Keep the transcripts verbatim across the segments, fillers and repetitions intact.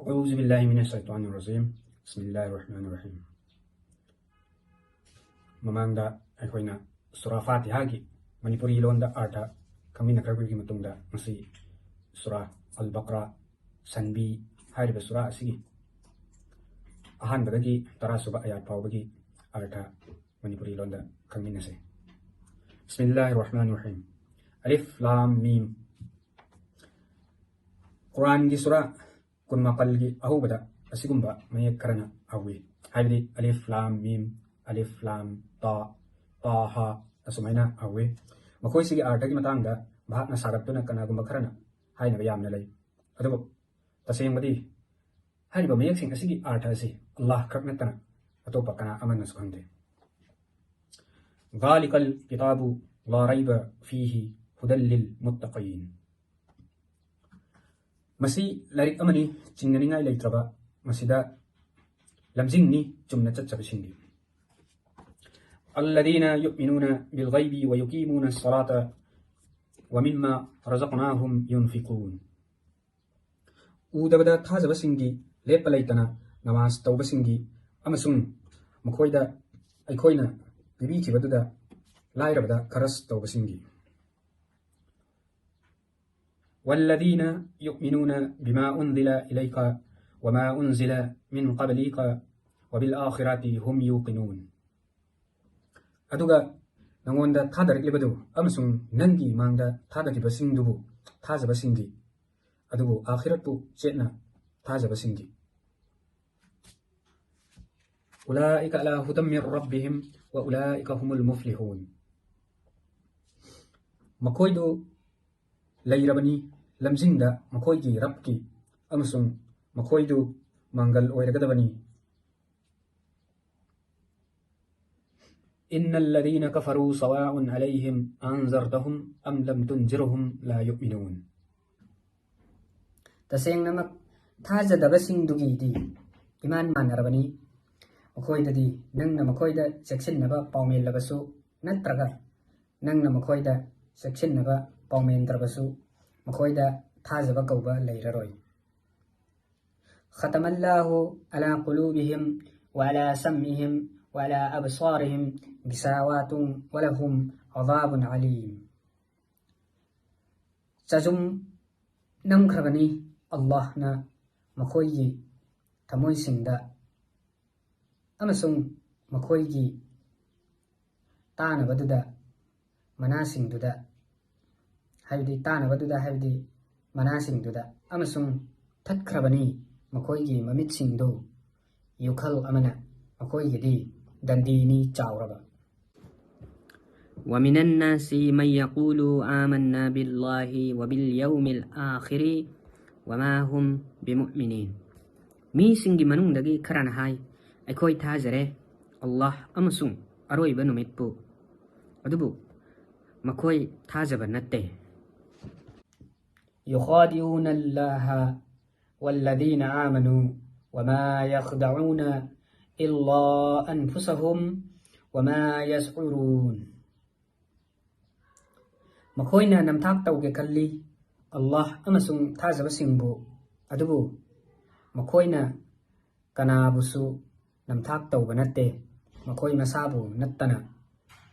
أعوذ بالله من الشيطان الرجيم. بسم الله الرحمن الرحيم. ꯃꯃꯥꯡꯗ ꯑꯩꯈꯣꯏꯅ ꯁꯨꯔꯥ ꯐꯥꯇꯤꯍꯥꯒꯤ ꯃꯅꯤꯄꯨꯔꯤ ꯂꯣꯟꯗ ꯑꯥꯔꯊ ꯈꯪꯃꯤꯟꯅꯈ꯭ꯔꯕꯒꯤ ꯃꯇꯨꯡꯗ, ꯉꯁꯤ ꯁꯨꯔꯥ ꯑꯜ ꯕꯀꯔꯥ, ꯁꯟꯕꯤ ꯍꯥꯏꯔꯤꯕ ꯁꯨꯔꯥ ꯑꯁꯤꯒꯤ ꯑꯍꯥꯟꯕꯗꯒꯤ ꯇꯔꯥꯁꯨꯕ ꯑꯌꯥꯠ ꯐꯥꯎꯕꯒꯤ ꯑꯥꯔꯊ ꯃꯅꯤꯄꯨꯔꯤ ꯂꯣꯟꯗ ꯈꯪꯃꯤꯟꯅꯁꯦ꯫ ꯕꯤꯁꯃꯤꯜꯂꯥꯍꯤꯔ ꯔꯍꯃꯥꯅꯤꯔ ꯔꯍꯤꯝ꯫ ꯑꯂꯤꯐ ꯂꯥꯝ ꯃꯤꯝ꯫ ꯀꯨꯔꯥꯟꯒꯤ ꯁꯨꯔꯥ ꯀꯨꯟꯃꯥꯄꯜꯒꯤ ꯑꯍꯧꯕꯗ ꯑꯁꯤꯒꯨꯝꯕ ꯃꯌꯦꯛ ꯈꯔꯅ ꯍꯧꯏ, ꯍꯥꯏꯕꯗꯤ ꯑꯂꯤꯐ ꯂꯥꯝ ꯃꯤꯝ, ꯑꯂꯤꯐ ꯂꯥꯝ ꯇꯥ, ꯇꯥ ꯍꯥ ꯑꯁꯨꯃꯥꯏꯅ ꯍꯧꯏ꯫ ꯃꯈꯣꯏꯁꯤꯒꯤ ꯑꯥꯔꯊꯒꯤ ꯃꯇꯥꯡꯗ ꯚꯥꯞꯅ ꯁꯥꯒꯠꯇꯨꯅ ꯀꯅꯥꯒꯨꯝꯕ ꯈꯔꯅ ꯍꯥꯏꯅꯕ ꯌꯥꯝꯅ ꯂꯩ꯫ ꯑꯗꯨꯕꯨ ꯇꯁꯦꯡꯕꯗꯤ ꯍꯥꯏꯔꯤꯕ ꯃꯌꯦꯛꯁꯤꯡ ꯑꯁꯤꯒꯤ ꯑꯥꯔꯊ ꯑꯁꯤ ꯑꯜꯂꯥꯍ ꯈꯛ ꯅꯠꯇꯅ ꯑꯇꯣꯞꯄ ꯀꯅꯥ ꯑꯃꯅꯁꯨ ꯈꯪꯗꯦ꯫ ذلك الكتاب لا ريب فيه هدى للمتقين. ꯃꯁꯤ ꯂꯥꯏꯔꯤꯛ ꯑꯃꯅꯤ, ꯆꯤꯡꯅꯅꯤꯡꯉꯥꯏ ꯂꯩꯇ꯭ꯔꯕ, ꯃꯁꯤꯗ ꯂꯝꯖꯤꯡꯅꯤ ꯆꯨꯝꯅ ꯆꯠꯆꯕꯁꯤꯡꯒꯤ꯫ الذين يؤمنون بالغيب ويقيمون الصلاة ومما رزقناهم ينفقون. ꯎꯗꯕꯗ ꯊꯥꯖꯕꯁꯤꯡꯒꯤ, ꯂꯦꯞꯄ ꯂꯩꯇꯅ ꯅꯃꯥꯖ ꯇꯧꯕꯁꯤꯡꯒꯤ, ꯑꯃꯁꯨꯡ ꯃꯈꯣꯏꯗ ꯑꯩꯈꯣꯏꯅ ꯄꯤꯕꯤꯈꯤꯕꯗꯨꯗ ꯂꯥꯏꯔꯕꯗ ꯈꯔꯁ ꯇꯧꯕꯁꯤꯡꯒꯤ꯫ والذين يؤمنون بما أنزل إليك وما أنزل من قبلك وبالآخرة هم يوقنون. ꯑꯗꯨꯒ ꯅꯉꯣꯟꯗ ꯊꯥꯗꯔꯛꯂꯤꯕꯗꯨ ꯑꯃꯁꯨꯡ ꯅꯪꯒꯤ ꯃꯥꯡꯗ ꯊꯥꯗꯈꯤꯕꯁꯤꯡꯗꯨꯕꯨ ꯊꯥꯖꯕꯁꯤꯡꯒꯤ, ꯑꯗꯨꯕꯨ ꯑꯥꯈꯤꯔꯠꯄꯨ ꯆꯦꯠꯅ ꯊꯥꯖꯕꯁꯤꯡꯒꯤ꯫ أولئك على هدى من ربهم وأولئك هم المفلحون. ꯃꯈꯣꯏꯗꯨ ꯂꯩꯔꯕꯅꯤ ꯂꯝꯖꯤꯡꯗ ꯃꯈꯣꯏꯒꯤ ꯔꯕꯀꯤ, ꯑꯃꯁꯨꯡ ꯃꯈꯣꯏꯗꯨ ꯃꯥꯡꯒꯜ ꯑꯣꯏꯔꯒꯗꯕꯅꯤ꯫ إن الذين كفروا سواء عليهم أأنذرتهم أم لم تنذرهم لا يؤمنون. ꯇꯁꯦꯡꯅꯃꯛ ꯊꯥꯖꯗꯕꯁꯤꯡꯗꯨꯒꯤꯗꯤ ꯏꯃꯥꯟ ꯃꯥꯟꯅꯔꯕꯅꯤ꯫ ꯃꯈꯣꯏꯗꯗꯤ ꯅꯪꯅ ꯃꯈꯣꯏꯗ ꯆꯦꯛꯁꯤꯟꯅꯕ ꯄꯥꯎꯃꯦꯜꯂꯕꯁꯨ, ꯅꯠꯇ꯭ꯔꯒ ꯅꯪꯅ ꯃꯈꯣꯏꯗ ꯆꯦꯛꯁꯤꯟꯅꯕ ꯄꯥꯎꯃꯦꯟꯗ꯭ꯔꯕꯁꯨ, ꯃꯈꯣꯏꯗ ꯊꯥꯖꯕ ꯀꯧꯕ ꯂꯩꯔꯔꯣꯏ꯫ ختم الله على قلوبهم وعلى سمعهم وعلى أبصارهم غشاوة ولهم عذاب أليم. ꯆꯥꯖꯨꯝ ꯅꯝꯈ꯭ꯔꯕꯅꯤ ꯑꯜꯂꯥꯍꯅ ꯃꯈꯣꯏꯒꯤ ꯊꯃꯣꯏꯁꯤꯡꯗ ꯑꯃꯁꯨꯡ ꯃꯈꯣꯏꯒꯤ ꯇꯥꯅꯕꯗꯨꯗ, ꯃꯅꯥꯁꯤꯡꯗꯨꯗ, ꯍꯥꯏꯕꯗꯤ ꯇꯥꯅꯕꯗꯨꯗ ꯍꯥꯏꯕꯗꯤ ꯃꯅꯥꯁꯤꯡꯗꯨꯗ, ꯑꯃꯁꯨꯡ ꯊꯠꯈ꯭ꯔꯕꯅꯤ ꯃꯈꯣꯏꯒꯤ ꯃꯃꯤꯠꯁꯤꯡꯗꯨ꯫ ꯌꯨꯈꯜ ꯑꯃꯅ ꯃꯈꯣꯏꯒꯤꯗꯤ ꯗꯟꯗꯤꯅꯤ ꯆꯥꯎꯔꯕ꯫ ومن الناس من يقول آمنا بالله وباليوم الآخر وما هم بمؤمنين. ꯃꯤꯁꯤꯡꯒꯤ ꯃꯅꯨꯡꯗꯒꯤ ꯈꯔꯅ ꯍꯥꯏ, "ꯑꯩꯈꯣꯏ ꯊꯥꯖꯔꯦ ꯑꯜꯂꯥꯍ ꯑꯃꯁꯨꯡ ꯑꯔꯣꯏꯕ ꯅꯨꯃꯤꯠꯄꯨ", ꯑꯗꯨꯕꯨ ꯃꯈꯣꯏ ꯊꯥꯖꯕ ꯅꯠꯇꯦ꯫ يخادعون الله والذين آمنوا وما يخدعون إلا أنفسهم وما يشعرون. ꯃꯈꯣꯏꯅ ꯅꯝꯊꯥꯛ ꯇꯧꯒꯦ ꯈꯜꯂꯤ ꯑꯜꯂꯥꯍ ꯑꯃꯁꯨꯡ ꯊꯥꯖꯕꯁꯤꯡꯕꯨ, ꯑꯗꯨꯕꯨ ꯃꯈꯣꯏꯅ ꯀꯅꯥꯕꯨꯁꯨ ꯅꯝꯊꯥꯛ ꯇꯧꯕ ꯅꯠꯇꯦ, ꯃꯈꯣꯏ ꯃꯁꯥꯕꯨ ꯅꯠꯇꯅ꯫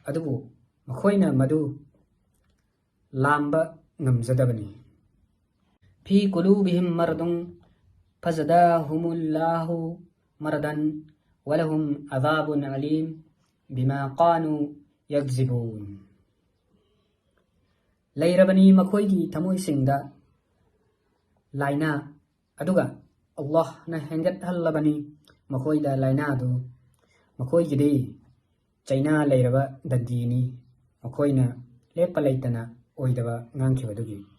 ꯑꯗꯨꯕꯨ ꯃꯈꯣꯏꯅ ꯃꯗꯨ ꯂꯥꯝꯕ ꯉꯝꯖꯗꯕꯅꯤ꯫ في قلوبهم مرض فزادهم الله مرضا ولهم عذاب أليم بما كانوا يكذبون. ꯂꯩꯔꯕꯅꯤ ꯃꯈꯣꯏꯒꯤ ꯊꯃꯣꯏꯁꯤꯡꯗ ꯂꯥꯏꯅꯥ, ꯑꯗꯨꯒ ꯑꯜꯂꯥꯍꯅ ꯍꯦꯟꯒꯠꯍꯜꯂꯕꯅꯤ ꯃꯈꯣꯏꯗ ꯂꯥꯏꯅꯥꯗꯨ꯫ ꯃꯈꯣꯏꯒꯤꯗꯤ ꯆꯩꯅꯥ ꯂꯩꯔꯕ ꯗꯟꯗꯤꯅꯤ, ꯃꯈꯣꯏꯅ ꯂꯦꯞꯄ ꯂꯩꯇꯅ ꯑꯣꯏꯗꯕ ꯉꯥꯡꯈꯤꯕꯗꯨꯒꯤ꯫